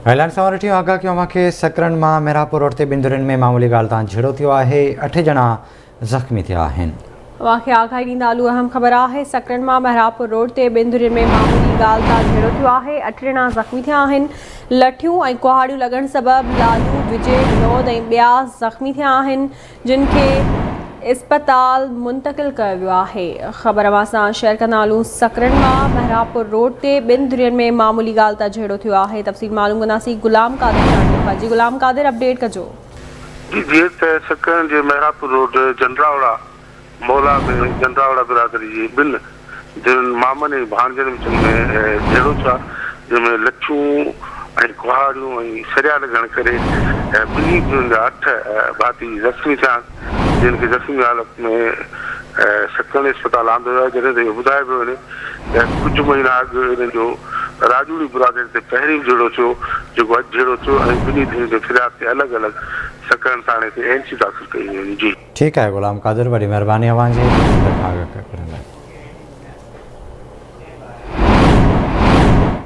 Headlines سان ورٺيون آگاهه ڪيون اوهان کي سڪرنڊ مان محرابپور روڊ تي ٻن ڌرين ۾ معمولي ڳالهه تان جهيڙو ٿيو آهي اٺ ڄڻا زخمي ٿيا آهن. اوهان کي آگاهي ڏيندا هلون اهم خبر آهي سڪرنڊ مان محرابپور روڊ تي ٻن ڌرين ۾ معمولي ڳالهه تان جهيڙو ٿيو آهي اٺ ڄڻا زخمي ٿيا آهن لٺيون ۽ ڪهاڙيون لڳڻ سبب لالو وجي ونود ۽ ٻيا زخمي ٿيا آهن جن کي اسپتال منتقل ڪيو ويو آهي. خبر اوهان سان شيئر ڪندا هلون سڪرنڊ مان محرابپور روڊ تي ٻن ڌرين ۾ معمولي ڳالهه تان جهيڙو ٿيو آهي تفصيل معلوم ڪنداسين غلام قادر چانڊيو کان جي غلام قادر اپڊيٽ ڪجو. جي جيئن ته سڪرنڊ جي محرابپور روڊ جنڊراوڙا مولا ۾ جنڊراوڙا برادري جي ٻن ڌرين مامن ۽ ڀاڻجن وچ ۾ جهيڙو ٿيو آهي جنهن ۾ لٺيون ۽ ڪهاڙيون ۽ سريا لڳڻ ڪري ٻنهي ڌرين جا اٺ ڀاتي زخمي ٿيا آهن جن کي زخمي حالت ۾ سڪرنڊ اسپتال آندو ويو آهي جڏهن ته اهو ٻڌايو پيو وڃي ته ڪجهه مهينا اڳ انهن جو راڄوڻي برادري تي پهرين به جهيڙو ٿيو جيڪو اڄ جهيڙو ٿيو ۽ ٻنهي ڌرين جي فرياد تي الڳ الڳ سڪرنڊ ٿاڻي تي اين سي داخل ڪيون ويون جي. ٺيڪ آهي غلام قادر وڏي مهرباني اوهان جي تفصيل کان آگاهه ڪرڻ لاء.